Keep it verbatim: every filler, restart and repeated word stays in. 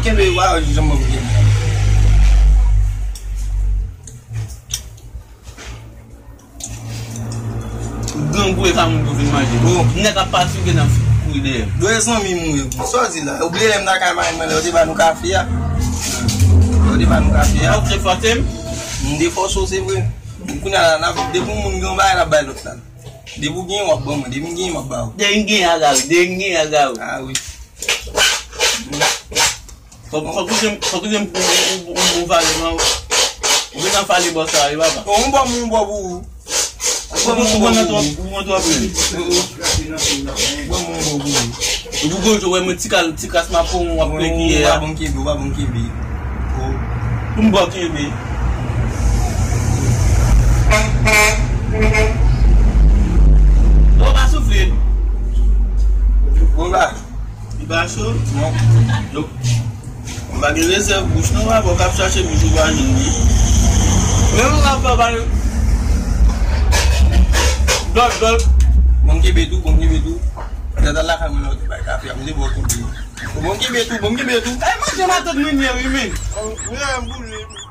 Kenbe wa, janm mwen kenbe. Grangou e pa moun pou vin manje. Nèg ap fatige nan kouri dèyè. Dwe zanmi m wi. Sa w di la? Ou bliye lè m ta kay marenn mwen, lè yo te ba nou kafe a? Lè yo te ba nou kafe a? Ou te fòse m? M te fòse w, se vre. Kounye a la, n ap, depi yon moun gen yon bagay, n ap bay lòt la. Depi w genyen, w ap ban mwen. Depi m genyen, m ap ba ou. Depi m genyen, a gade. Depi m genyen, a gade. Ah wi. Fòk, fòk ou janm, fòk ou janm pou ou, ou, ou, ou vale, man. Ou bezwen fale bò sa, wi, papa. Bon, ou ban m yon bò pou ou. Ou ban m yon bò pou ou. Ou pran twòp, ou pran twòp menm. Ou ban m yon bò pou ou. Ou pou gwo, wè mwen ti kal, ti kras mapon, w ap plen kiyè a. Ou pa bon kenbe, ou pa bon kenbe. Pou m bò kenbe. Ou pa soufle. Bon, ba. Li pa cho? Non. Donk, m pa gen rezèv bouch non, papa, w k ap chache bouch ou pa jwenn li. Menm w ap fè w pale. Dòk, dòk. Bon, m kenbe tou, bon, m kenbe tou. Lè w t al lakay mwen la, w te bay kafe a, m te ba w kenbe. Bon, m kenbe tou, bon, m kenbe tou. Ay, manje matant mwen ye, wi, men. Wi, m boule.